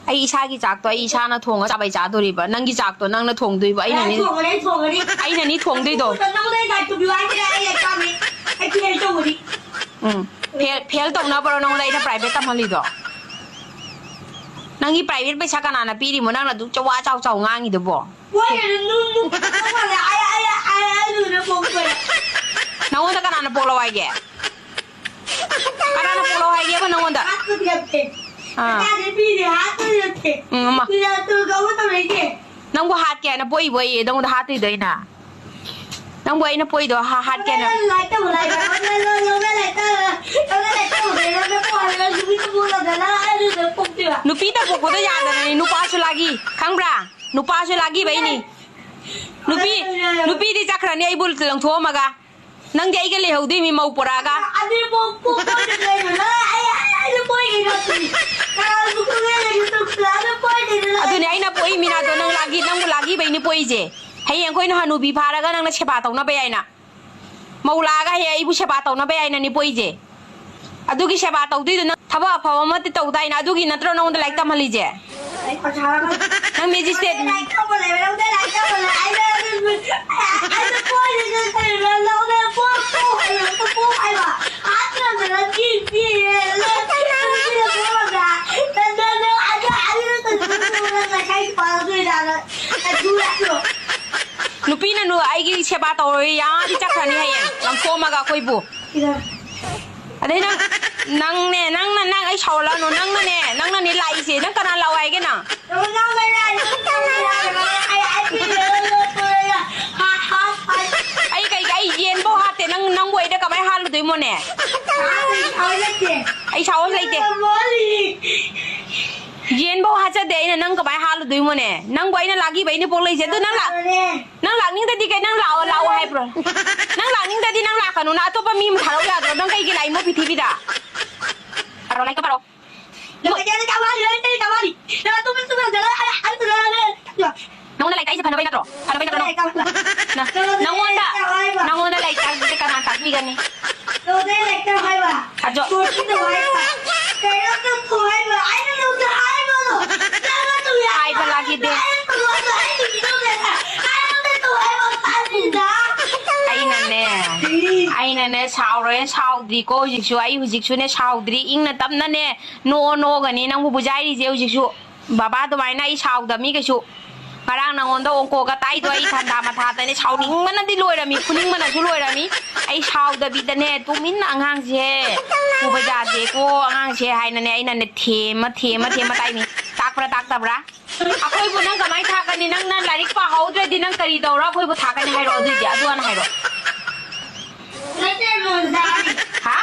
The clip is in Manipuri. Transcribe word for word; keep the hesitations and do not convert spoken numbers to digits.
ꯑꯩ ꯏꯁꯥꯒꯤ ꯆꯥꯛꯇꯣ ꯑꯩ ꯏꯁꯥꯅ ꯊꯣꯡꯉ ꯆꯥꯕꯩ ꯆꯥꯗꯣꯔꯤꯕ? ꯅꯪꯒꯤ ꯆꯥꯛꯇꯣ ꯅꯪꯅ ꯊꯣꯡꯗꯣꯏꯕ? ꯑꯩꯅ ꯑꯩ ꯅꯤ-, ꯊꯣꯡꯒꯅꯤ, ꯑꯩ ꯊꯣꯡꯒꯅꯤ꯫ ꯑꯩꯅ ꯅꯤ ꯊꯣꯡꯗꯣꯏꯗꯣ꯫ ꯅꯪꯉꯣꯟꯗ ꯑꯩ ꯂꯥꯏ ꯇꯨꯕꯤꯌꯨ ꯍꯥꯏꯗ꯭ꯔꯦ, ꯑꯩ ꯂꯥꯏ ꯇꯥꯛꯑꯝꯃꯤ꯫ ꯑꯩ ꯐꯦꯜ ꯇꯧꯒꯅꯤ꯫ ꯎꯝ꯫ ꯐꯦꯜ, ꯐꯦꯜ ꯇꯧꯅꯕꯔꯣ ꯅꯪꯉꯣꯟꯗ ꯑꯩꯅ private ꯇꯝꯍꯜꯂꯤꯗꯣ? ꯅꯪꯒꯤ private ꯄꯩꯁꯥ ꯀꯅꯥꯅ ꯄꯤꯔꯤꯃꯣ? ꯅꯪꯅ ꯑꯗꯨꯛ ꯆꯋꯥ ꯆꯥꯎ ꯆꯥꯎ ꯉꯥꯡꯉꯤꯗꯨꯕꯣ? ꯃꯣꯏꯅ ꯅꯨ-, ꯅꯨ-, ꯅꯨꯄꯥꯅ ꯑꯩ, ꯑꯩ, ꯑꯩ, ꯑꯩ ꯂꯨꯅ ꯄꯣꯛꯄꯅꯦ꯫ ꯅꯪꯉꯣꯟꯗ ꯀꯅꯥꯅ ꯄꯣꯛꯂꯣ ꯍꯥꯏꯒꯦ? ꯀꯅꯥꯅ ꯄꯣꯛꯂꯣ ꯍꯥꯏꯒꯦꯕ ꯅꯉꯣꯟꯗ? ꯍꯥꯠꯄꯗꯤ ꯅꯠꯇꯦ꯫ ꯑꯥ꯫ ꯀꯅꯥꯗꯤ ꯄꯤꯔꯤ? ꯍꯥꯠꯄꯗꯤ ꯅꯠꯇꯦ꯫ ꯎꯝ, ꯑꯃ꯫ ꯄꯤꯔꯤ ꯅꯠꯇꯦ, ꯀꯧꯕ ꯇꯧꯔꯛꯏꯁꯦ꯫ ꯅꯪꯕꯨ ꯍꯥꯠꯀꯦ ꯍꯥꯏꯅ ꯄꯣꯛꯏꯕꯣ ꯑꯩ? ꯅꯪꯉꯣꯟꯗ ꯍꯥꯠꯇꯣꯏꯗꯣ ꯑꯩꯅ? ꯅꯪꯕꯨ ꯑꯩꯅ ꯄꯣꯛꯏꯗꯣ ꯍꯥ-, ꯍꯥꯠꯀꯦ ꯍꯥꯏꯅ? ꯂꯥꯏꯔꯤꯛ ꯇꯝꯃꯨ, ꯂꯥꯏꯔꯤꯛ ꯇꯝꯃꯨ, ꯂꯥꯏꯔꯤꯛ ꯇꯝꯃꯨ, ꯂꯥꯏꯔꯤꯛ ꯇꯝꯃꯨ, ꯅꯨꯄꯤꯗ ꯄꯣꯛꯄꯗꯣ ꯌꯥꯗꯕꯅꯤ, ꯅꯨꯄꯥꯁꯨ ꯂꯥꯒꯤ, ꯈꯪꯕ꯭ꯔꯥ? ꯅꯨꯄꯥꯁꯨ ꯂꯥꯒꯤꯕꯩꯅꯤ꯫ ꯅꯨꯄꯤ, ꯅꯨꯄꯤꯗꯤ ꯆꯠꯈ꯭ꯔꯅꯤ ꯑꯩꯕꯨ ꯂꯪꯊꯣꯛꯑꯝꯃꯒ꯫ ꯅꯪꯗꯤ ꯑꯩꯒ ꯂꯩꯍꯧꯗꯣꯏꯃꯤ ꯃꯧ ꯄꯣꯔꯛꯑꯒ꯫ ꯑꯗꯨꯗꯤ ꯄꯣꯛ-, ꯄꯣꯛ-, ꯄꯣꯛꯑꯣꯏꯗꯣꯏꯅꯦ꯫ ꯅꯪ ꯑꯩ, ꯑꯩ, ꯑꯩꯗꯤ ꯄꯣꯛꯑꯣꯏꯗꯣꯏꯅꯦ ꯑꯗꯨꯗꯤ꯫ ꯀꯅꯥꯅ ꯄꯣꯛꯊꯣꯛꯂꯛꯑꯦ? ꯅꯪ ꯄꯣꯛꯑꯣꯏꯗꯣꯏꯅꯦ ꯅꯪ꯫ ꯑꯗꯨꯅꯦ ꯑꯩꯅ ꯄꯣꯛꯏꯃꯤꯅ ꯑꯗꯣ ꯅꯪ ꯂꯥꯒꯤ-, ꯅꯪꯕꯨ ꯂꯥꯒꯤꯕꯩꯅꯤ ꯄꯣꯛꯏꯁꯦ꯫ ꯍꯌꯦꯡ ꯑꯩꯈꯣꯏꯅ ꯍꯅꯨꯕꯤ ꯐꯥꯔꯒ ꯅꯪꯅ ꯁꯦꯕꯥ ꯇꯧꯅꯕ ꯌꯥꯏꯅ꯫ ꯃꯧ ꯂꯥꯛꯑꯒ ꯍꯌꯦꯡ ꯑꯩꯕꯨ ꯁꯦꯕꯥ ꯇꯧꯅꯕ ꯌꯥꯏꯅꯅꯦ ꯄꯣꯛꯏꯁꯦ꯫ ꯑꯗꯨꯒꯤ ꯁꯦꯕꯥ ꯇꯧꯗꯣꯏꯗꯣ ꯅꯪ ꯊꯕꯛ ꯑꯐꯕ ꯑꯃꯗꯤ ꯇꯧꯗꯥꯏꯅ, ꯑꯗꯨꯒꯤ ꯅꯠꯇ꯭ꯔꯣ ꯅꯉꯣꯟꯗ ꯂꯥꯏꯔꯤꯛ ꯇꯝꯍꯜꯂꯤꯁꯦ? ꯅꯪ ꯃꯦꯖꯤꯁꯇ꯭ꯔꯦꯠ꯫ ꯅꯨꯄꯤꯅ ꯅꯨ-, ꯑꯩꯒꯤ ꯁꯦꯕꯥ ꯇꯧꯔꯣꯏ ꯌꯥꯗꯤ ꯆꯠꯈ꯭ꯔꯅꯤ ꯍꯌꯦꯡ ꯂꯪꯊꯣꯛꯑꯝꯃꯒ ꯑꯩꯈꯣꯏꯕꯨ꯫ ꯑꯗꯩ ꯅꯪ, ꯅꯪꯅꯦ, ꯅꯪꯅ, ꯅꯪ ꯑꯩ ꯁꯥꯎꯍꯜꯂꯛꯑꯅꯨ꯫ ꯅꯪꯅꯅꯦ, ꯅꯪꯅꯅꯦ ꯂꯥꯛꯏꯁꯦ꯫ ꯅꯪ ꯀꯅꯥ ꯂꯥꯛꯑꯣ ꯍꯥꯏꯒꯦ ꯅꯪ? ꯑꯩ ꯀꯩꯒꯤ, ꯑꯩ ꯌꯦꯟꯐꯧ ꯍꯥꯠꯇꯦ꯫ ꯅꯪ, ꯅꯪꯕꯨ ꯑꯩꯗ ꯀꯃꯥꯏꯅ ꯍꯥꯠꯂꯨꯗꯣꯏꯃꯣꯅꯦ? ꯑꯩ ꯁꯥꯎꯍꯟ ꯂꯩꯇꯦ꯫ ꯌꯦꯟꯐꯧ ꯍꯥꯠꯆꯗꯦ ꯑꯩꯅ, ꯅꯪ ꯀꯃꯥꯏꯅ ꯍꯥꯠꯂꯨꯗꯣꯏꯃꯣꯅꯦ? ꯅꯪꯕꯨ ꯑꯩꯅ ꯂꯥꯛꯈꯤꯕꯩꯅꯦ ꯄꯣꯛꯂꯛꯏꯁꯦ꯫ ꯑꯗꯨ ꯅꯪ ꯂꯥꯛ-, ꯅꯪ ꯂꯥꯛꯅꯤꯡꯗꯗꯤ ꯀꯩ, ꯅꯪ ꯂꯥꯛꯑꯣ, ꯂꯥꯛꯑꯣ ꯍꯥꯏꯕ꯭ꯔꯣ? ꯅꯪ ꯂꯥꯛꯅꯤꯡꯗꯗꯤ ꯅꯪ ꯂꯥꯛꯀꯅꯨꯅ ꯑꯇꯣꯞꯄ ꯃꯤ ꯑꯃ ꯊꯥꯔꯛꯎ ꯌꯥꯗ꯭ꯔꯣ? ꯅꯪ ꯀꯩꯒꯤ ꯂꯥꯛꯏꯃꯣ ꯄ꯭ꯔꯤꯊꯤꯕꯤꯗ? ꯄꯥꯔꯣ, ꯂꯥꯏꯔꯤꯛꯇ ꯄꯥꯔꯣ꯫ ꯅꯪꯉꯣꯟꯗ ꯂꯥꯏꯔꯤꯛ ꯇꯥꯛꯏꯁꯦ ꯐꯅꯕꯩ ꯅꯠꯇ꯭ꯔꯣ? ꯐꯅꯕꯩ ꯅꯠꯇ꯭ꯔꯣ ꯅꯪ? ꯅꯪꯉꯣꯟꯗ, ꯅꯪꯉꯣꯟꯗ ꯂꯥꯏꯔꯤꯛ ꯇꯥꯛꯄꯁꯦ ꯀꯅꯥ ꯇꯥꯛꯄꯤꯒꯅꯤ? ꯑꯗꯣ꯫ ꯅꯦ, ꯁꯥꯎꯔꯣꯏ, ꯁꯥꯎꯗ꯭ꯔꯤꯀꯣ ꯍꯧꯖꯤꯛꯁꯨ꯫ ꯑꯩ ꯍꯧꯖꯤꯛꯁꯨꯅꯦ ꯁꯥꯎꯗ꯭ꯔꯤ, ꯏꯪꯅ ꯇꯞꯅꯅꯦ ꯅꯣꯛꯑꯣ ꯅꯣꯛꯑꯒꯅꯤ ꯅꯪꯕꯨ ꯕꯨꯖꯥꯏꯔꯤꯁꯦ ꯍꯧꯖꯤꯛꯁꯨ꯫ ꯕꯕꯥ ꯑꯗꯨꯃꯥꯏꯅ ꯑꯩ ꯁꯥꯎꯗꯕꯅꯤ ꯀꯩꯁꯨ꯫ ꯉꯔꯥꯡ ꯅꯉꯣꯟꯗ ꯑꯣꯡꯀꯣꯒ ꯇꯥꯏꯗꯣ ꯑꯩ ꯊꯟꯗꯥ ꯃꯊꯥꯗꯅꯦ ꯁꯥꯎꯅꯤꯡꯕꯅꯗꯤ ꯂꯣꯏꯔꯝꯃꯤ, ꯐꯨꯅꯤꯡꯕꯅꯁꯨ ꯂꯣꯏꯔꯝꯃꯤ꯫ ꯑꯩ ꯁꯥꯎꯗꯕꯤꯗꯅꯦ ꯇꯨꯃꯤꯟꯅ ꯑꯉꯥꯡꯁꯦ ꯐꯨꯕ ꯌꯥꯗꯦꯀꯣ ꯑꯉꯥꯡꯁꯦ ꯍꯥꯏꯅꯅꯦ ꯑꯩꯅꯅꯦ ꯊꯦꯝꯃ ꯊꯦꯝꯃ ꯊꯦꯝꯃ ꯇꯥꯛꯏꯃꯤ꯫ ꯇꯥꯛꯄ꯭ꯔꯥ ꯇꯥꯛꯇꯕ꯭ꯔꯥ? ꯑꯩꯈꯣꯏꯕꯨ ꯅꯪ ꯀꯃꯥꯏꯅ ꯊꯥꯛꯀꯅꯤ? ꯅꯪꯅ ꯂꯥꯏꯔꯤꯛ ꯄꯥꯍꯧꯗ꯭ꯔꯗꯤ ꯅꯪ ꯀꯔꯤ ꯇꯧꯔ ꯑꯩꯈꯣꯏꯕꯨ ꯊꯥꯛꯀꯅꯤ ꯍꯥꯏꯔꯣ? ꯑꯗꯨꯏꯗꯤ ꯑꯗꯨ ꯍꯥꯟꯅ ꯍꯥꯏꯔꯣ꯫ ꯍꯥ?